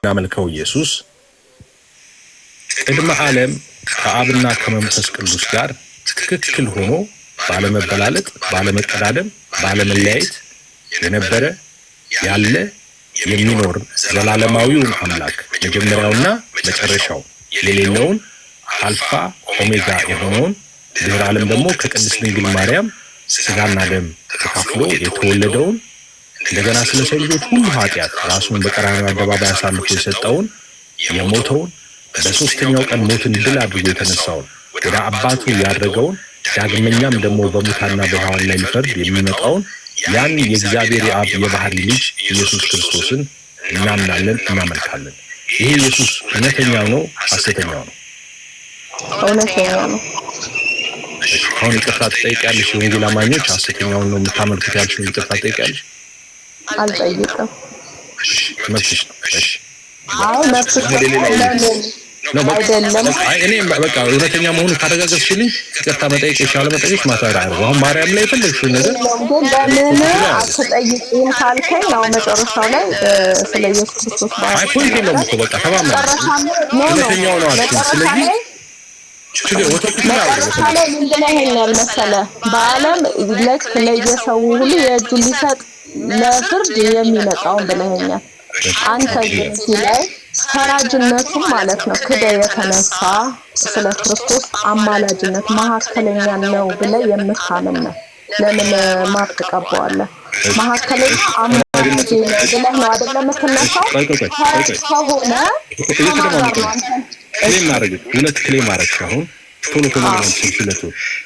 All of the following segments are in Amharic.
የምናመልከው ኢየሱስ ቅድመ ዓለም ከአብና ከመንፈስ ቅዱስ ጋር ትክክል ሆኖ ባለመበላለጥ፣ ባለመቀዳደም፣ ባለመለያየት የነበረ፣ ያለ፣ የሚኖር ዘላለማዊውን አምላክ፣ መጀመሪያውና መጨረሻው የሌለውን፣ አልፋ ኦሜጋ የሆነውን፣ ድህረ ዓለም ደግሞ ከቅድስት ድንግል ማርያም ስጋና ደም ተካፍሎ የተወለደውን፣ እንደገና ስለ ሰው ልጆች ሁሉ ኃጢአት ራሱን በቀራንዮ አደባባይ አሳልፎ የሰጠውን፣ የሞተውን፣ በሶስተኛው ቀን ሞትን ድል አድርጎ የተነሳውን፣ ወደ አባቱ ያደረገውን፣ ዳግመኛም ደግሞ በሙታንና በሕያዋን ላይ ሊፈርድ የሚመጣውን ያን የእግዚአብሔር የአብ የባህሪ ልጅ ኢየሱስ ክርስቶስን እናምናለን፣ እናመልካለን። ይሄ ኢየሱስ እውነተኛው ነው፣ ሐሰተኛው ነው? እውነተኛ ነው። አሁን ይቅርታ ትጠይቂያለሽ? የወንጌል አማኞች ሐሰተኛውን ነው የምታመልኩት ያልሽውን ይቅርታ ትጠይቂያለሽ? አልጠይቅም። መብትሽ ነው። እሺ። አይ፣ መብትሽ ለምን አይደለም? አይ፣ እኔ በቃ እውነተኛ መሆኑን ካረጋገጥሽልኝ ይቅርታ መጠየቅሽ አለመጠየቅሽ matter አያደርግም። አሁን ማርያም ላይ የፈለግሽውን ነገር ግን ለምን አትጠይቂም ካልከኝ አሁን መጨረሻው ላይ ስለ ኢየሱስ ክርስቶስ አይ፣ point የለውም እኮ፣ በቃ ተማመን። እውነተኛው ነው አልሽኝ። ስለዚህ መጨረሻ ላይ ምን ብለኸኛል መሰለህ? በዓለም ልክ ለየሰው ሁሉ የእጁን ሊሰጥ ለፍርድ የሚመጣውን ብለኸኛል። አንተ ግን እዚህ ላይ ፈራጅነቱን ማለት ነው ክደ የተነሳ ስለ ክርስቶስ አማላጅነት መካከለኛ ነው ብለህ የምታምን ነው። ለምን ማር ትቀባዋለህ? መካከለኛ አማላጅ ነው ብለህ ነው አይደለ የምትነሳው? ፈራጅ ከሆነ ከማን ጋር ነው አንተ? Claim ማድረግ፣ ሁለት claim አደረግሽ። አሁን ቶሎ ቶሎ ነው ሁለቱ።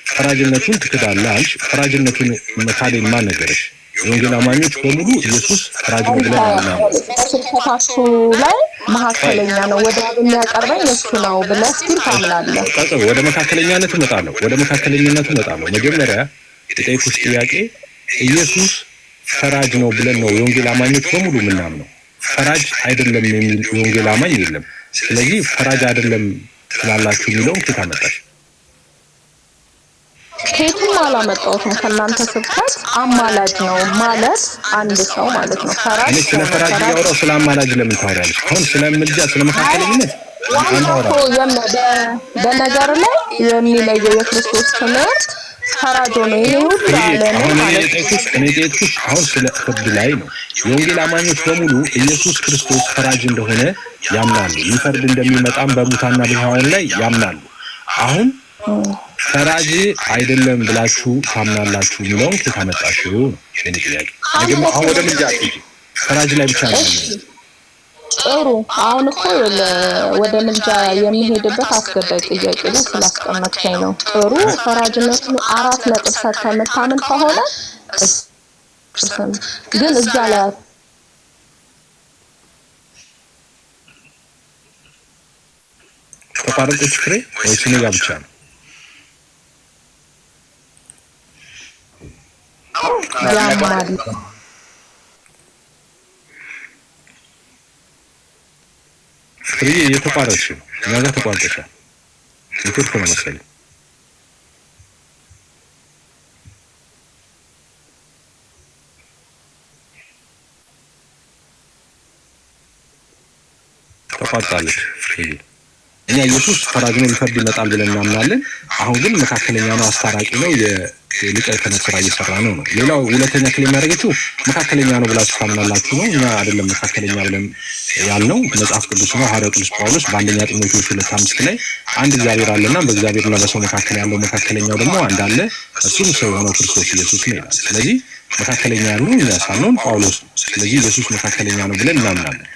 ፈራጅነቱን ትክዳለህ አልሽ። ፈራጅነቱን መካዴን ማን ነገረሽ? የወንጌል አማኞች በሙሉ ኢየሱስ ፈራጅ ነው ብለን አናምንም። በስብከታችሁ ላይ መካከለኛ ነው፣ ወደ አብ የሚያቀርበኝ እሱ ነው ብለህ still ታምናለህ። ወደ መካከለኛነት እመጣለሁ። ወደ መካከለኝነቱ እመጣለሁ። መጀመሪያ የጠየኩሽ ጥያቄ ኢየሱስ ፈራጅ ነው ብለን ነው የወንጌል አማኞች በሙሉ የምናምነው። ፈራጅ አይደለም የሚል የወንጌል አማኝ የለም። ስለዚህ ፈራጅ አይደለም ትላላችሁ የሚለውን ከየት አመጣሽ? ከየትም አላመጣሁትም። ከእናንተ ስብከት አማላጅ ነው ማለት አንድ ሰው ማለት ነው። ፈራጅ እኔ ስለ ፈራጅ እያወራሁ ስለ አማላጅ ለምን ታወሪያለሽ? አሁን ስለ ምልጃ፣ ስለ መካከለኝነት ዋናው እኮ በነገር ላይ የሚለየው የክርስቶስ ትምህርት ፈራጅ ሆኖ ይሄ ሁሉ ዓለምን ማለት ነው። እኔ የጠየኩሽ አሁን ስለ ፍርድ ላይ ነው። የወንጌል አማኞች በሙሉ ኢየሱስ ክርስቶስ ፈራጅ እንደሆነ ያምናሉ። ሊፈርድ እንደሚመጣም በሙታንና በሕያዋን ላይ ያምናሉ። አሁን ፈራጅ አይደለም ብላችሁ ታምናላችሁ የሚለውን ከየት አመጣሽው ነው የእኔ ጥያቄ። አሁን ወደ ምልጃ አትሂጂ፣ ፈራጅ ላይ ብቻ ነው። ጥሩ፣ አሁን እኮ ወደ ምልጃ የሚሄድበት አስገዳጅ ጥያቄ ላይ ስላስቀመጥከኝ ነው። ጥሩ፣ ፈራጅነቱን 4 ነጥብ ሰጥተህ የምታምን ከሆነ ግን እዛ ላይ ተቋረጠች ፍሬ ወይስ እኔ ጋር ብቻ ነው? ያማል። ፍሬ፣ እየተቋረጥሽ ነው። እኛ ጋር ተቋርጠሻል። ኔትወርክ ነው መሰለኝ። ተቋርጣለች ፍሬ። እኛ ኢየሱስ ፈራጅ ነው፣ ሊፈርድ ይመጣል ብለን እናምናለን። አሁን ግን መካከለኛ ነው፣ አስታራቂ ነው፣ የሊቀ ክህነት ስራ እየሰራ ነው ነው። ሌላው ሁለተኛ claim ያደረገችው መካከለኛ ነው ብላችሁ ታምናላችሁ ነው። እኛ አይደለም መካከለኛ ብለን ያልነው፣ መጽሐፍ ቅዱስ ነው። ሐዋርያው ቅዱስ ጳውሎስ በአንደኛ ጢሞቴዎስ 2:5 ላይ አንድ እግዚአብሔር አለና በእግዚአብሔርና በሰው መካከል ያለው መካከለኛው ደግሞ አንድ አለ፣ እሱም ሰው የሆነው ክርስቶስ ኢየሱስ ነው ይላል። ስለዚህ መካከለኛ ያልነው እኛ ሳንሆን ጳውሎስ ነው። ስለዚህ ኢየሱስ መካከለኛ ነው ብለን እናምናለን።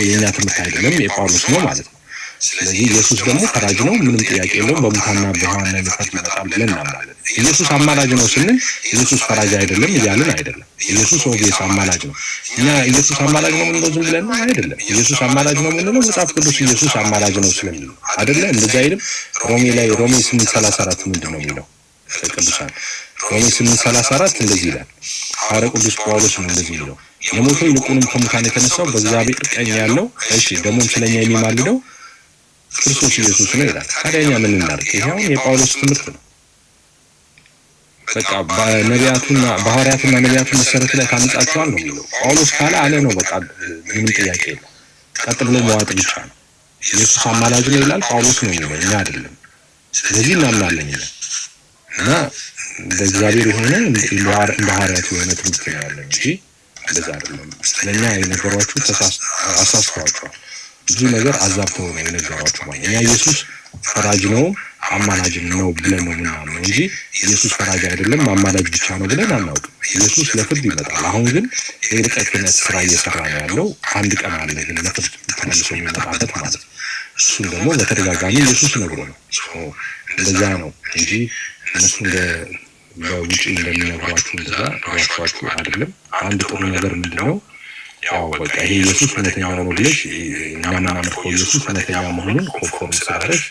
የእኛ ትምህርት አይደለም፣ የጳውሎስ ነው ማለት ነው። ስለዚህ ኢየሱስ ደግሞ ፈራጅ ነው፣ ምንም ጥያቄ የለውም። በሙታንና በሕያዋን ላይ ሊፈርድ ይመጣል ብለን እናምናለን። ኢየሱስ አማላጅ ነው ስንል ኢየሱስ ፈራጅ አይደለም እያልን አይደለም። ኢየሱስ obvious አማላጅ ነው። እኛ ኢየሱስ አማላጅ ነው የምንለው ዝም ብለን ነው አይደለም። ኢየሱስ አማላጅ ነው የምንለው መጽሐፍ ቅዱስ ኢየሱስ አማላጅ ነው ስለሚል አይደለ? እንደዚህ አይልም? ሮሜ ላይ፣ ሮሜ 8:34 ምንድን ነው የሚለው? ቅዱሳን፣ ሮሜ 8:34 እንደዚህ ይላል። ሐዋርያው ቅዱስ ጳውሎስ ነው እንደዚህ የሚለው፣ የሞተው ይልቁንም ከሙታን የተነሳው፣ በእግዚአብሔር ቀኝ ያለው፣ እሺ፣ ደግሞም ስለኛ የሚማልደው ክርስቶስ ኢየሱስ ነው ይላል። ታዲያ እኛ ምን እናድርግ? ይሄ አሁን የጳውሎስ ትምህርት ነው። በቃ በነቢያቱና በሐዋርያትና ነቢያቱ መሰረት ላይ ታንጻችኋል ነው የሚለው። ጳውሎስ ካለ አለ ነው፣ በቃ ምንም ጥያቄ የለም። ቀጥ ብሎ መዋጥ ብቻ ነው። ኢየሱስ አማላጅ ነው ይላል፣ ጳውሎስ ነው የሚለው፣ እኛ አይደለም። ስለዚህ እናምናለን ይላል። እና እንደ እግዚአብሔር የሆነ፣ እንደ ሐዋርያቱ የሆነ ትምህርት ነው ያለን እንጂ እንደዛ አይደለም። ስለኛ የነገሯችሁ አሳስተዋቸዋል። ብዙ ነገር አዛብተው ነው የነገሯችሁ ማለት። እኛ ኢየሱስ ፈራጅ ነው፣ አማላጅ ነው ብለን ነው የምናምነው እንጂ ኢየሱስ ፈራጅ አይደለም፣ አማላጅ ብቻ ነው ብለን አናውቅም። ኢየሱስ ለፍርድ ይመጣል። አሁን ግን የሊቀ ክህነት ስራ እየሰራ ነው ያለው። አንድ ቀን አለ ግን ለፍርድ ተመልሶ የሚመጣበት ማለት ነው። እሱን ደግሞ በተደጋጋሚ ኢየሱስ ነግሮ ነው። እንደዛ ነው እንጂ እነሱ እንደ በውጭ እንደሚነግሯችሁ እንደዛ ዋሿችሁ አይደለም። አንድ ጥሩ ነገር ምንድን ነው? ያው በቃ ይሄ ኢየሱስ እውነተኛ ነው ብለሽ፣ እኛ የምናመልከው ኢየሱስ እውነተኛ መሆኑን confirm ስላደረግሽ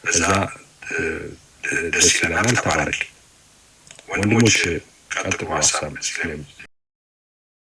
በዛ ደስ ይለናል። ተባረክ። ወንድሞች ቀጥሉ፣ ሀሳብ